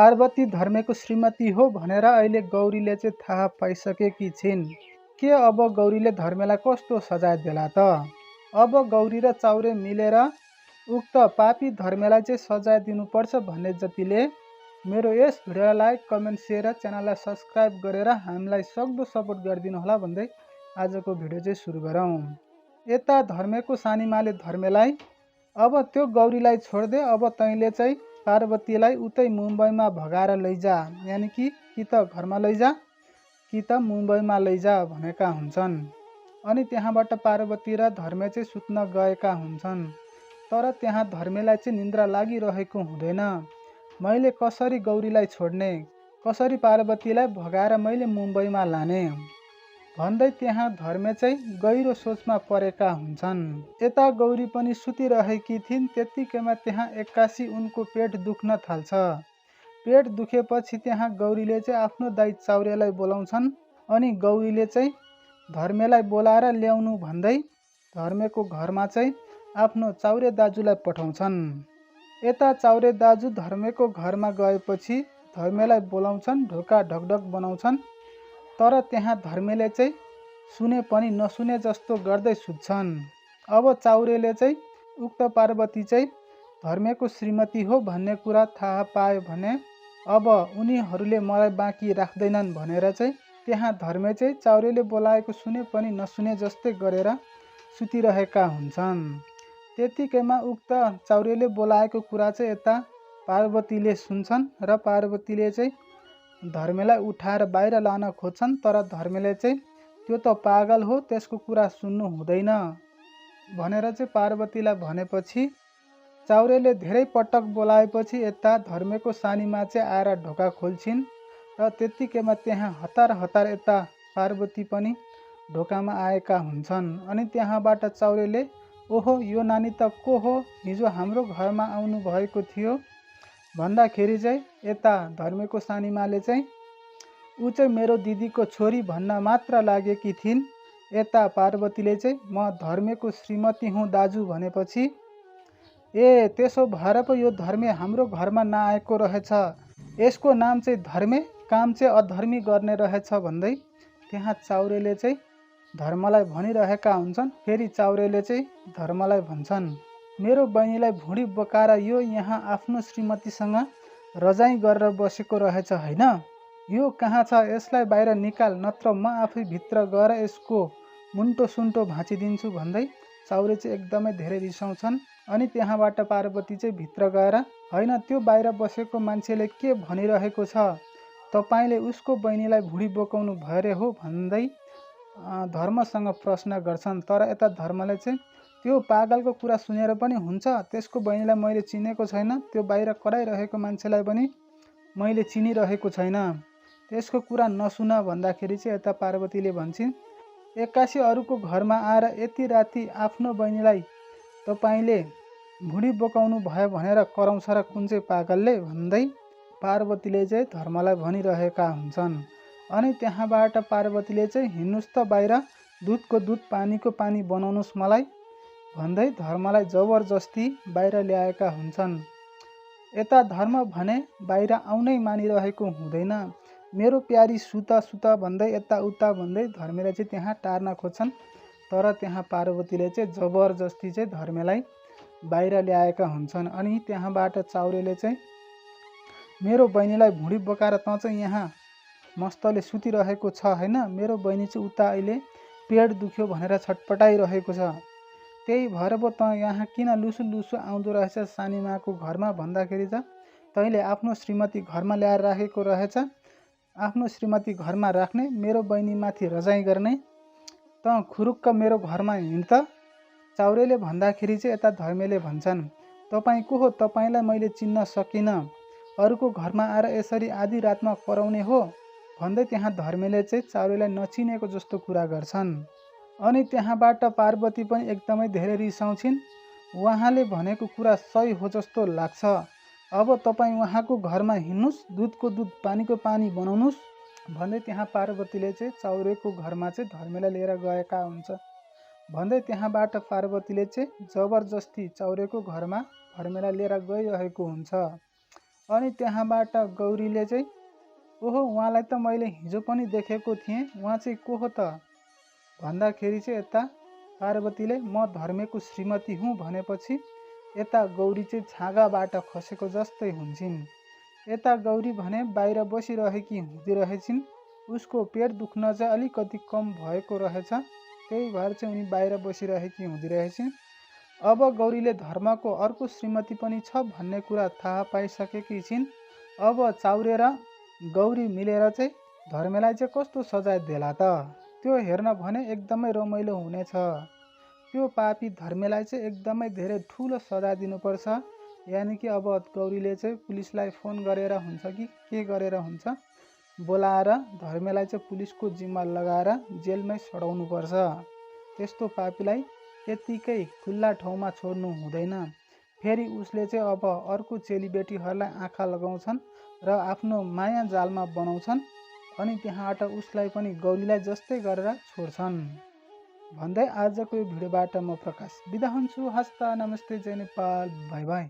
पार्वती धर्मेको श्रीमती हो भनेर अहिले गौरीले चाहिँ थाहा पाइसकेकी छिन्। के अब गौरीले धर्मेलाई कस्तो सजाय देला त? अब गौरी र चाउरे मिलेर उक्त पापी धर्मेलाई चाहिँ सजाय दिनुपर्छ भन्ने जतिले मेरो यस भिडियोलाई लाइक, कमेन्ट, सेयर र च्यानललाई सब्सक्राइब गरेर हामीलाई सक्दो सपोर्ट गरिदिनु होला भन्दै आजको भिडियो चाहिँ सुरु गरौँ। यता धर्मेको सानीमाले धर्मेलाई अब त्यो गौरीलाई छोड्दे, अब तैँले चाहिँ पार्वतीलाई उतै मुम्बईमा भगाएर लैजा, यानि कि त घरमा लैजा कि त मुम्बईमा लैजा भनेका हुन्छन्। अनि त्यहाँबाट पार्वती र धर्मे चाहिँ सुत्न गएका हुन्छन्। तर त्यहाँ धर्मेलाई चाहिँ निन्द्रा लागिरहेको हुँदैन। मैले कसरी गौरीलाई छोड्ने, कसरी पार्वतीलाई भगाएर मैले मुम्बईमा लाने भन्दै त्यहाँ धर्मे चाहिँ गहिरो सोचमा परेका हुन्छन्। यता गौरी पनि सुतिरहेकी थिइन्। त्यत्तिकैमा त्यहाँ एक्कासी उनको पेट दुख्न थाल्छ। पेट दुखेपछि त्यहाँ गौरीले चाहिँ आफ्नो दाइ चाउरेलाई बोलाउँछन्। अनि गौरीले चाहिँ धर्मेलाई बोलाएर ल्याउनु भन्दै धर्मेको घरमा चाहिँ आफ्नो चाउरे दाजुलाई पठाउँछन्। यता चाउरे दाजु धर्मेको घरमा गएपछि धर्मेलाई बोलाउँछन्, ढोका ढकढक बनाउँछन्। तर त्यहाँ धर्मेले चाहिँ सुने पनि नसुने जस्तो गर्दै सुत्छन्। अब चाउरेले चाहिँ उक्त पार्वती चाहिँ धर्मेको श्रीमती हो भन्ने कुरा थाहा पायो भने अब उनीहरूले मलाई बाँकी राख्दैनन् भनेर चाहिँ त्यहाँ धर्मे चाहिँ चाउरेले बोलाएको सुने पनि नसुने जस्तै गरेर सुतिरहेका हुन्छन्। त्यतिकैमा उक्त चाउरेले बोलाएको कुरा चाहिँ यता पार्वतीले सुन्छन् र पार्वतीले चाहिँ धर्मेलाई उठाएर बाहिर लान खोज्छन्। तर धर्मेले चाहिँ त्यो त पागल हो, त्यसको कुरा सुन्नु हुँदैन भनेर चाहिँ पार्वतीलाई भनेपछि चाउरेले धेरै पटक बोलाएपछि यता धर्मेको सानीमा चाहिँ आएर ढोका खोल्छिन् र त्यत्तिकैमा त्यहाँ हतार हतार यता पार्वती पनि ढोकामा आएका हुन्छन्। अनि त्यहाँबाट चाउरेले ओहो यो नानी त को हो, हिजो हाम्रो घरमा आउनु भएको थियो भन्दाखेरि चाहिँ यता धर्मेको सानीमाले चाहिँ ऊ चाहिँ मेरो दिदीको छोरी भन्न मात्र लागेकी थिइन्। यता पार्वतीले चाहिँ म धर्मेको श्रीमती हुँ दाजु भनेपछि ए त्यसो भएर पो यो धर्मे हाम्रो घरमा नआएको रहेछ, यसको नाम चाहिँ धर्मे, काम चाहिँ अधर्मी गर्ने रहेछ भन्दै त्यहाँ चाउरेले चाहिँ धर्मलाई भनिरहेका हुन्छन्। फेरि चाउरेले चाहिँ धर्मलाई भन्छन् मेरो बहिनीलाई भुँडी बोकाएर यो यहाँ आफ्नो श्रीमतीसँग रजाइ गरेर बसेको रहेछ होइन, यो कहाँ छ, यसलाई बाहिर निकाल नत्र म आफै भित्र गएर यसको मुन्टो सुन्टो भाँचिदिन्छु भन्दै चाउरे चाहिँ एकदमै धेरै रिसाउँछन्। अनि त्यहाँबाट पार्वती चाहिँ भित्र गएर होइन त्यो बाहिर बसेको मान्छेले के भनिरहेको छ, तपाईँले उसको बहिनीलाई भुँडी बोकाउनु भयो रे हो भन्दै धर्मसँग प्रश्न गर्छन्। तर यता धर्मले चाहिँ त्यो पागलको कुरा सुनेर पनि हुन्छ, त्यसको बहिनीलाई मैले चिनेको छैन, त्यो बाहिर कराइरहेको मान्छेलाई पनि मैले चिनिरहेको छैन, त्यसको कुरा नसुन भन्दाखेरि चाहिँ यता पार्वतीले भन्छन् एक्कासी अरूको घरमा आएर यति राति आफ्नो बहिनीलाई तपाईँले भुँडी बोकाउनु भयो भनेर कराउँछ र कुन चाहिँ पागलले भन्दै पार्वतीले चाहिँ धर्मलाई भनिरहेका हुन्छन्। अनि त्यहाँबाट पार्वतीले चाहिँ हिँड्नुहोस् त बाहिर, दुधको दुध पानीको पानी बनाउनुहोस् मलाई भन्दै धर्मलाई जबरजस्ती बाहिर ल्याएका हुन्छन्। यता धर्म भने बाहिर आउनै मानिरहेको हुँदैन, मेरो प्यारी सुत सुत भन्दै यताउता भन्दै धर्मेलाई चाहिँ त्यहाँ टार्न खोज्छन्। तर त्यहाँ पार्वतीले चाहिँ जबरजस्ती चाहिँ धर्मेलाई बाहिर ल्याएका हुन्छन्। अनि त्यहाँबाट चाउरेले चाहिँ मेरो बहिनीलाई भुँडी बोकाएर त चाहिँ यहाँ मस्तले सुतिरहेको छ होइन, मेरो बहिनी चाहिँ उता अहिले पेट दुख्यो भनेर छटपटाइरहेको छ, त्यही भएर पो त यहाँ किन लुसु लुसु आउँदो रहेछ सानीमाको घरमा भन्दाखेरि त तैँले आफ्नो श्रीमती घरमा ल्याएर राखेको रहेछ, आफ्नो श्रीमती घरमा राख्ने, मेरो बहिनीमाथि रजाइ गर्ने, त खुरुक्क मेरो घरमा हिँड त चाउरेले भन्दाखेरि चाहिँ यता धर्मेले भन्छन् तपाईँ को हो, तपाईँलाई मैले चिन्न सकिनँ, अरूको घरमा आएर यसरी आधी रातमा कराउने हो भन्दै त्यहाँ धर्मेले चाहिँ चाउरेलाई नचिनेको जस्तो कुरा गर्छन्। अनि त्यहाँबाट पार्वती पनि एकदमै धेरै रिसाउँछिन्, उहाँले भनेको कुरा सही हो जस्तो लाग्छ, अब तपाईँ उहाँको घरमा हिँड्नुहोस्, दुधको दुध पानीको पानी बनाउनुहोस् भन्दै त्यहाँ पार्वतीले चाहिँ चाउरेको घरमा चाहिँ धर्मेलाई लिएर गएका हुन्छ भन्दै त्यहाँबाट पार्वतीले चाहिँ जबरजस्ती चाउरेको घरमा धर्मेलाई लिएर गइरहेको हुन्छ। अनि त्यहाँबाट गौरीले चाहिँ ओहो उहाँलाई त मैले हिजो पनि देखेको थिएँ, उहाँ चाहिँ को हो त भन्दाखेरि चाहिँ यता पार्वतीले म धर्मेको श्रीमती हुँ भनेपछि यता गौरी चाहिँ छाँगाबाट खसेको जस्तै हुन्छन्। यता गौरी भने बाहिर बसिरहेकी हुँदी रहेछिन्। उसको पेट दुख्न चाहिँ अलिकति कम भएको रहेछ, त्यही भएर चाहिँ उनी बाहिर बसिरहेकी हुँदी रहेछिन्। अब गौरीले धर्मको अर्को श्रीमती पनि छ भन्ने कुरा थाहा पाइसकेकी छिन्। अब चाउरे र गौरी मिलेर चाहिँ धर्मेलाई चाहिँ कस्तो सजाय देला त, त्यो हेर्न भने एकदमै रमाइलो हुनेछ। त्यो पापी धर्मेलाई चाहिँ एकदमै धेरै ठुलो सजाय दिनुपर्छ। यानि कि अब गौरीले चाहिँ पुलिसलाई फोन गरेर हुन्छ कि के गरेर हुन्छ बोलाएर धर्मेलाई चाहिँ पुलिसको जिम्मा लगाएर जेलमै सडाउनुपर्छ। त्यस्तो पापीलाई त्यत्तिकै खुल्ला ठाउँमा छोड्नु हुँदैन। फेरि उसले चाहिँ अब अर्को चेलीबेटीहरूलाई आँखा लगाउँछन् र आफ्नो माया जालमा बनाउँछन् अनि त्यहाँबाट उसलाई पनि गौरीलाई जस्तै गरेर छोड्छन् भन्दै आजको यो भिडियोबाट म प्रकाश बिदा हुन्छु। हस्त नमस्ते, जय नेपाल, बाई बाई।